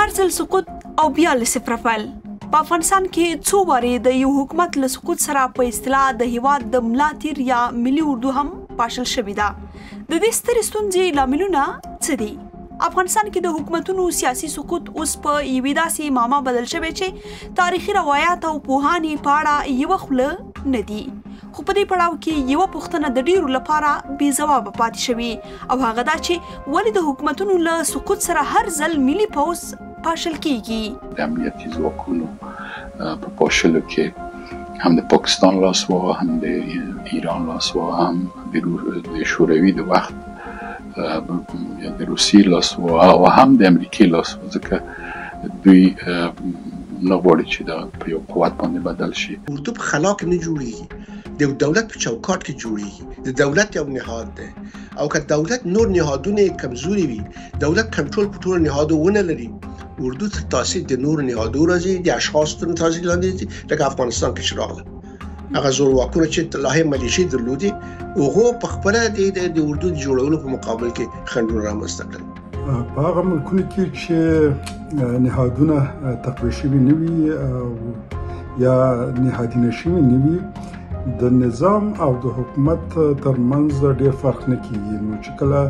هر ځل سقوط او بیا له صفره پیل. په افغانستان کې څو وارې د یو حکومت له سقوط سره په اصطلاح د هیواد د ملا تیر یا ملي اردو هم پاشل شوې ده. د دې سترې ستونزې لاملونه څه دي؟ افغانستان کې د حکومتونو سیاسي سقوط اوس په یوې داسې معما بدل شوی چې تاریخي روایات او پوهان یې په اړه یوه خوله نه دي. خو په دې پړاو کې یوه پوښتنه د ډیرو لپاره بې ځوابه پاتې شوې، او هغه دا چې ولې د حکومتونو له سقوط سره هر ځل ملي پوځ پاشل کیږي؟ د امنیتي ځواکونو په پاشلو کې هم د پاکستان لاس و، هم د ایران لاس و، هم د شوروي د وخت د روسیې لاس و، او هم د امریکې لاس و، ځکه دوی نه غواړي چې دا په یو قوت باندې بدل شي. اردو په خلا کې نه جوړیږي، د یو دولت په چوکاټ کې جوړیږي. د دولت یو نهاد دی، او که دولت نور نهادونه یې کمزوري وي، دولت کنټرول په ټولو نهادو ونه لري، اردو تر تاثیر د نورو نهادو راځي، د اشخاصو تر تاثیر لاندې ځي. لکه افغانستان کې چې راغله، هغه زورواکونه چې لاهې ملیشې درلودې، هغو په خپله د اردو د جوړولو په مقابل کې خنډونه رامنځته کړل. په هغه ملکونو کې چې نهادونه تقویه شوي نه وي او یا نهادینه شوي نه وي، د نظام او د حکومت ترمنځ ډیر فرق نه کیږي. نو چې کله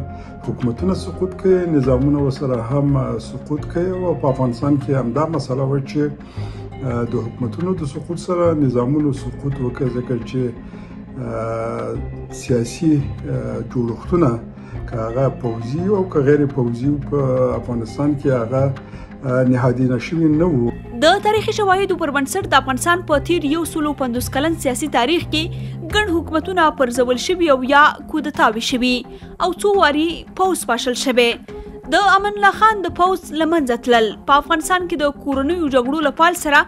حکومتونه سقوط کوي، نظامونه ورسره هم سقوط کوي. او په افغانستان کې همدا مسله وه چې د حکومتونو د سقوط سره نظامونو سقوط وکړ، ځکه چې سیاسي جوړښتونه که هغه پوځي او که غیر پوځي په افغانستان کې هغه نهادینه شوي نه وو. د تاریخي شواهدو پر بنسټ د افغانستان په تیر 150 کلن سیاسي تاریخ کې ګڼ حکومتونه پرځول شوي او یا کودتاوې شوي، او څو وارې پوځ پاشل شوی. د امان الله خان د پوځ له منځه تلل، په افغانستان کې د کورنیو جګړو له پیل سره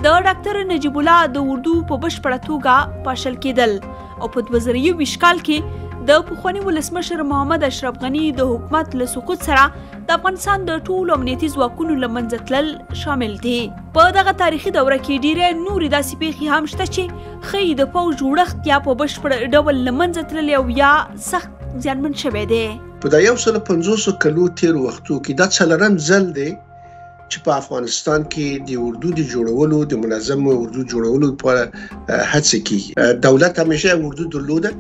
د ډاکتر نجیب الله د اردو په بشپړه توګه پاشل کېدل، او په 2021 کال کې د پخواني ولسمشر محمد اشرف غني د حکومت له سقوط سره د افغانستان د ټولو امنیتي ځواکونو له منځه تلل شامل دي. په دغه تاریخي دوره کې ډیری نورې داسې پیښې هم شته چې ښیي د پوځ جوړښت یا په بشپړ ډول له منځه تللی او یا سخت زیانمن شوی دی. په دا 150 کلو تېرو وختو کې دا څلورم ځل دی چې په افغانستان کې د اردو د جوړولو، د منظم اردو جوړولو لپاره هڅه کیږي. دولت همیشه اردو درلوده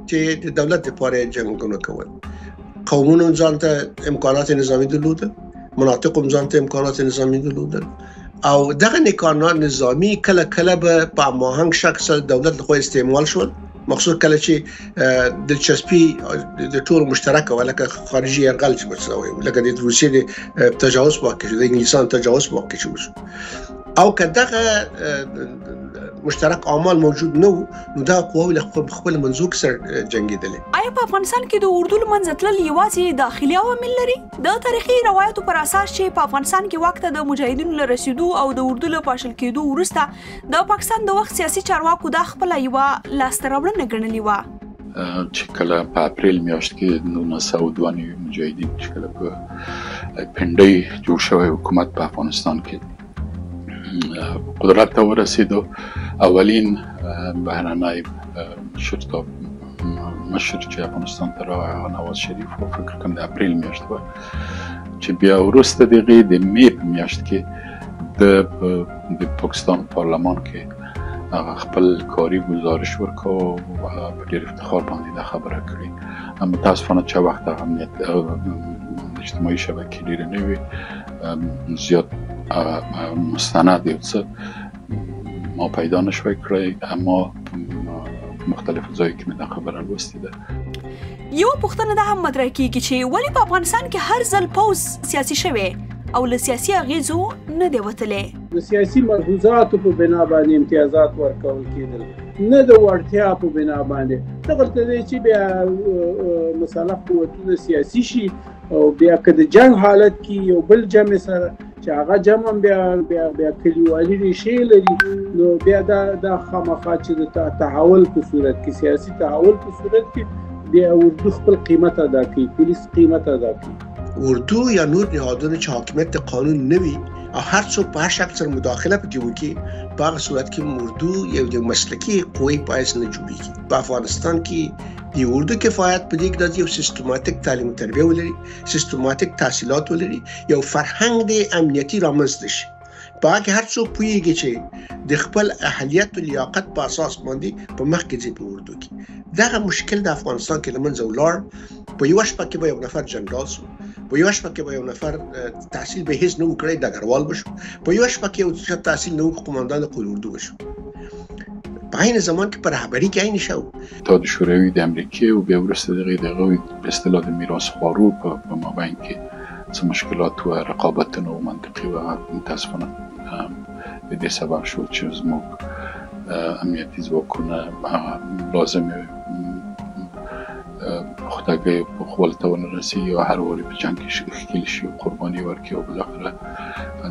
چې د دولت لپاره جنګونه کول، قومونو ځان ته امکانات نظامی درلودل، مناطق هم ځان ته امکانات نظامی درلودل، او دغه امکانات نظامی کله کله به په هماهنګ شکل سره دولت لخوا استعمال شول، مخصوص کله چې دلچسپي د ټولو مشترکه وه، لکه خارجي یرغل چې ورته وایو، لکه د روسیې د تجاوز په وخت کې، د انګلیسانو تجاوز په وخت کې چې وشو. او که دغه مشترک اعمال موجود نه وو، نو دا قواوې له خپل منځو کې سره جنګېدلې. آیا په افغانستان کې د اردو له منځه تلل یوازې داخلي عوامل لري؟ د تاریخي روایتو پر اساس چې په افغانستان کې واک ته د مجاهدینو له رسېدو او د اردو له پاشل کېدو وروسته د پاکستان د وخت سیاسي چارواکو دا خپله یوه لاسته راوړنه ګڼلې وه. چې کله په اپریل میاشت کې 1992 مجاهدین چې کله په پنډۍ جوړ شوی حکومت په افغانستان کې قدرت ته ورسېدو، اولین بهرنی شرطا مشر چې افغانستان ته راغی هغه نواز شریف و، فکر کوم د اپریل میاشت وه، چې بیا وروسته د هغې د مې په میاشت کې د پاکستان پارلمان کې هغه خپل کاري ګزارش ورکاوه او په ډېر افتخار باندې دا خبره کړې. متاسفانه چې وخت هغه امنیت اجتماعي شبکې ډېرې نه وې، زیات مستند یو څه ما پیدا نشوای کړی، اما مختلفو ځایو کې مې دا خبره لوستې ده. یوه پوښتنه دا هم مطرح کیږي چې ولې په افغانستان کې هر ځل پوځ سیاسي شوی او له سیاسي اغېزو نه دی وتلی؟ د سیاسي ملحوظاتو په بنا باندې امتیازات ورکول کېدل، نه د وړتیا په بنا باندې. دغلته دی چې بیا مسلح قوتونه سیاسي شي، او بیا که د جنګ حالت کې یو بل جمع سره چې هغه جمع هم بیا بیا بیا کلیوالي ریښې لري، نو بیا دا خامخا چې د تحول په صورت کې، سیاسي تحول په صورت کې بیا اردو خپل قیمت ادا کوي، پولیس قیمت ادا کوي. اردو یا نور نهادونه چې حاکمیت د قانون نه وي، او هر څوک په هر شکل سره مداخله پکې وکړي، په هغه صورت کې اردو یو د مسلکي قوې په حیث نه جوړیږي. په افغانستان کې د اردو کفایت په دې کې راځي یو سیستماتیک تعلیم او تربیه ولري، سیستماتیک تحصیلات ولري، یو فرهنګ د امنیتي رامنځته شي. په هغه کې هر څوک پوهیږي چې د خپل اهلیت او لیاقت په اساس باندې په مخ کې ځي. په اردو کې دغه مشکل د افغانستان کې له منځه ولاړ. په یوه شپه کې به یو نفر جنرال شو، په یوه شپه کې به یو نفر تحصیل به هیڅ نه وکړي ډګروال به شو، په یوه شپه کې یو څه تحصیل نه وکړي قوماندان د قول اردو به شو. په عین زمان کې په رهبري کې عین شو. اتحاد شوروي د امریکې او بیا وروسته دغې د هغوی په اصطلاح د میراث خوارو په مابین کې څه مشکلات و رقابتونه و منطقي و، متاسفانه د دې سبب شو چې زموږ امنیتي ځواکونه هغه لازمې پختګۍ په خپل ته ونه رسېږي او هر واري په جنګ کې ښکېل شي او قرباني ورکړي او بالاخره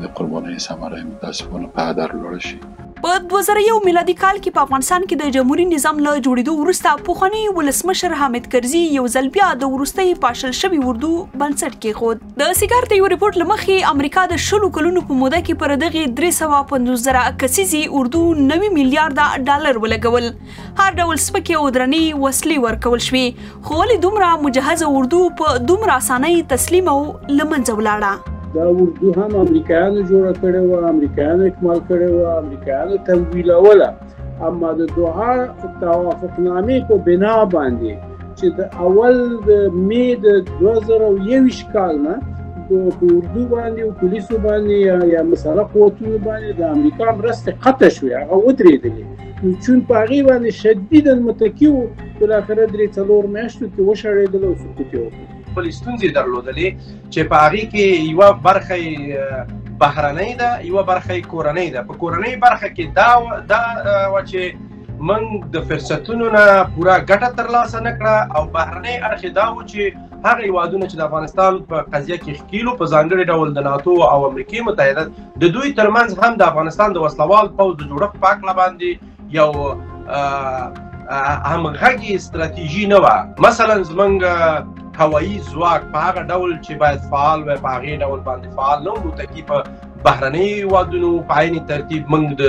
د قربانۍ ثمره یې متاسفانه په هدر ولاړه شي. په 2001 میلادي کال کې په افغانستان کې د جمهوري نظام له جوړېدو وروسته پخواني ولسمشر حامد کرزي یو ځل بیا د وروستۍ پاشل شوي اردو بنسټ کېښود. د سیګار د یو رپورټ له مخې امریکا د 20 کلونو په موده کې پر دغې 350,000 کسیزې اردو 90 میلیارده ډالر ولګول. هر ډول سپکې او درنې وسلې ورکول شوې، خو ولې دومره مجهزه اردو په دومره اسانۍ تسلیم او له منځه ولاړه؟ دا اردو هم امریکایانو جوړه کړې وه، امریکایانو اکمال کړې وه، امریکایانو تمویلوله، اما د دوحه توافقنامې په بنا باندې چې د اول د می د 2021 کال نه په اردو باندې او پولیسو باندې یا مسله قوتونو باندې د امریکا مرستې قطع شوې، هغه ودرېدلې. نو چون په هغې باندې شدیداً متکي وو، بالاخره 3-4 میاشتو کې وشړېدل او سقوط یې وکړ. خپلې ستونزې درلودلې چې په هغې کې یوه برخه یې بهرنۍ ده، یوه برخه یې کورنۍ ده. په کورنۍ برخه کې دا وه چې موږ د فرصتونو نه پوره ګټه ترلاسه نه کړه، او بهرنۍ اړخ یې دا و چې هغه هیوادونه چې د افغانستان په قضیه کې ښکیل په ځانګړي ډول د ناتو او امریکې متحده، د دوی ترمنځ هم د افغانستان د وسلوال پوځ د جوړښت په هکله باندې یو همغږي استراتیژي نه وه. مثلا زمونږ هوایي ځواک په هغه ډول چې باید فعال وای په هغې ډول باندې فعال نه و، متکي په بهرنیو هیوادونو. په عین ترتیب موږ د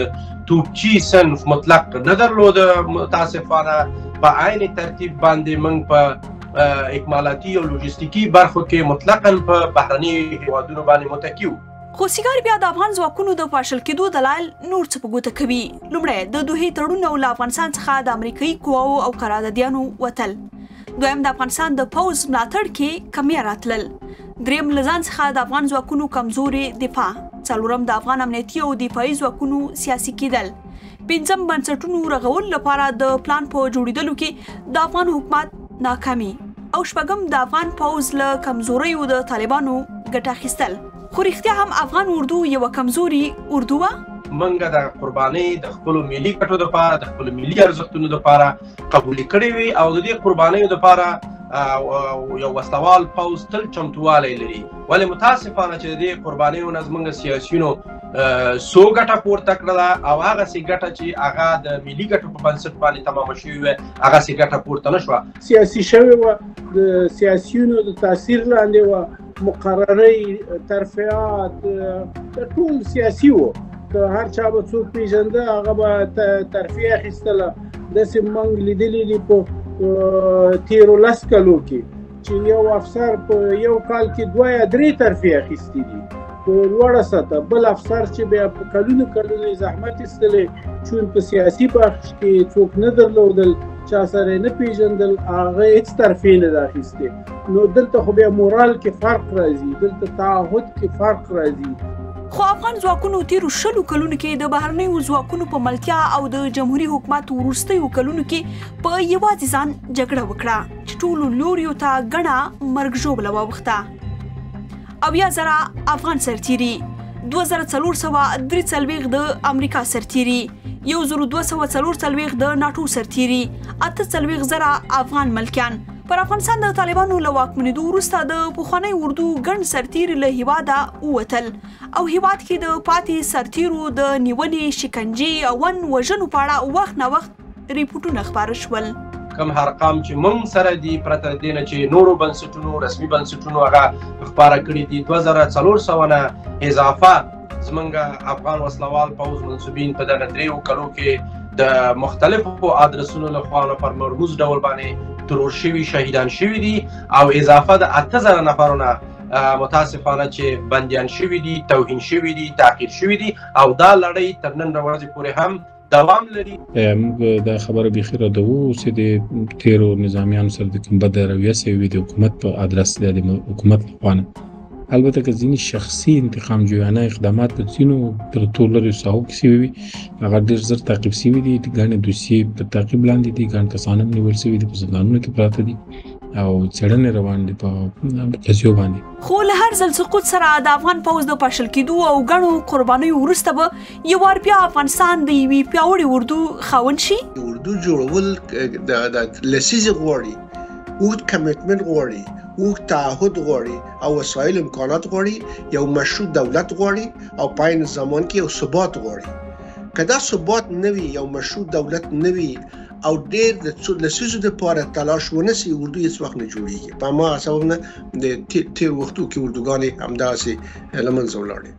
توپچي صنف مطلق نه درلود متاسفانه. په عین ترتیب باندې موږ په اکمالاتي او لوژستیکي برخو کې مطلقاً په بهرنیو هیوادونو باندې متکي وو. خو سیګار بیا د افغان ځواکونو د پاشل کېدو دلایل نور څه په ګوته کوي. لومړی، د دوحې تړون او له افغانستان څخه د امریکایي قواو او قراردادیانو وتل. دویم، د افغانستان د پوځ ملاتړ کې کمی راتلل. دریم، له ځان څخه د افغان ځواکونو کمزورې دفاع. څلورم، د افغان امنیتي او دفاعي ځواکونو سیاسي کېدل. پنځم، بنسټونو رغولو لپاره د پلان په جوړېدلو کې د افغان حکومت ناکامي. او شپږم، د افغان پوځ له کمزوریو د طالبانو ګټه اخیستل. خو رښتیا هم افغان اردو یوه کمزوري اردو وه؟ موږ د قربانۍ د خپلو ملي ګټو دپاره، د خپلو ملي ارزښتونو دپاره قبولې کړې وي، او د دې قربانیو دپاره یو وسلوال پوځ تل چمتووالی لري. ولې متاسفانه چې د دې قربانیو نه زموږ سیاسیونو څو ګټه پورته کړله، او هغسې ګټه چې هغه د ملي ګټو په بنسټ باندې تمامه شوې وه هغسې ګټه پورته نه شوه. سیاسي شوې وه، د سیاسیونو د تاثیر لاندې وه، مقررۍ، ترفیعات ټول سیاسي وو. که هر چا به څوک پېژنده هغه به ترفیع اخیستله. داسې موږ لیدلي دي په تېرو 10 کلو کې چې یو افسر په یو کال کې 2 یا 3 ترفیع اخیستي دي په لوړه سطح. بل افسر چې بیا په کلونو کلونو یې زحمت ایستلی، چون په سیاسي بخش کې څوک نه درلودل، چا سره یې نه پېژندل، هغه هېڅ ترفیع نه ده اخیستې. نو دلته خو بیا مورال کې فرق راځي، دلته تعهد کې فرق راځي. خو افغان ځواکونو تېرو 20 کلونو کې د بهرنیو ځواکونو په ملتیا او د جمهوري حکومت وروستیو کلونو کې په یوازې ځان جګړه وکړه چې ټولو لوریو ته ګڼه مرګ ژوبله واوښته. 70,000 افغان سرتیري، 2443 د امریکا سرتیري، 1244 د ناټو سرتیري، 48,000 افغان ملکیان. پر افغانستان د طالبانو له واکمنېدو وروسته د پخوانۍ اردو ګڼ سرتیري له هیواده ووتل او هیواد کې د پاتې سرتیرو د نیونې، شکنجې او ان وژنو په اړه وخت نا وخت ریپورټونه خپاره شول. کوم ارقام چې موږ سره دي، پرته له دې نه چې نورو بنسټونو، رسمي بنسټونو هغه خپاره کړي دي، 2400 نه اضافه زمونږ افغان وسلوال پوځ منسوبین په دغه 3 کلو کې د مختلفو ادرسونو له خوا نه پر مرموز ډول باندې ترور شوي، شهیدان شوي دي او اضافه د 8000 نفرو نه متاسفانه چې بندیان شوي دي، توهین شوي دي، تعقیر شوي دي او دا لړۍ تر نن ورځې پورې هم دوام لري. موږ دا خبره بیخي ردوو چې د تیرو نظامیانو سره د کوم بده رویه سوې وي د حکومت په ادرس یا د حکومت لخوا نه. البته که ځینې شخصي انتقام جویانه اقدامات په ځینو پرتو لرې ساحو کې سوي وي، هغه ډېر زر تعقیب سوي دي، ګڼې دوسیې په تعقیب لاندې دي، ګڼ کسان هم نیول سوي دي، په زندانونو کې پراته دي او څېړنې روان دي په قضیو باندې. خو له هر ځل سقوط سره د افغان پوځ د پاشل کېدو او ګڼو قربانیو وروسته به یو وار بیا افغانستان د یوې پیاوړې اردو خاوند شي؟ اردو جوړول د لسیزې غواړي، اوږد کمیټمنټ غواړي، اوږد تعهد غواړي او وسایل امکانات غواړي، یو مشروع دولت غواړي او په عین زمان کې یو ثبات غواړي. که دا ثبات نه وي، یو مشروع دولت نه وي او ډیر د څو لسیزو لپاره تلاش ونه سي، اردو هیڅ وخت نه جوړیږي. په هماغه سبب نه د تیر وختو کې اردوګانې همداسې له منځه ولاړې.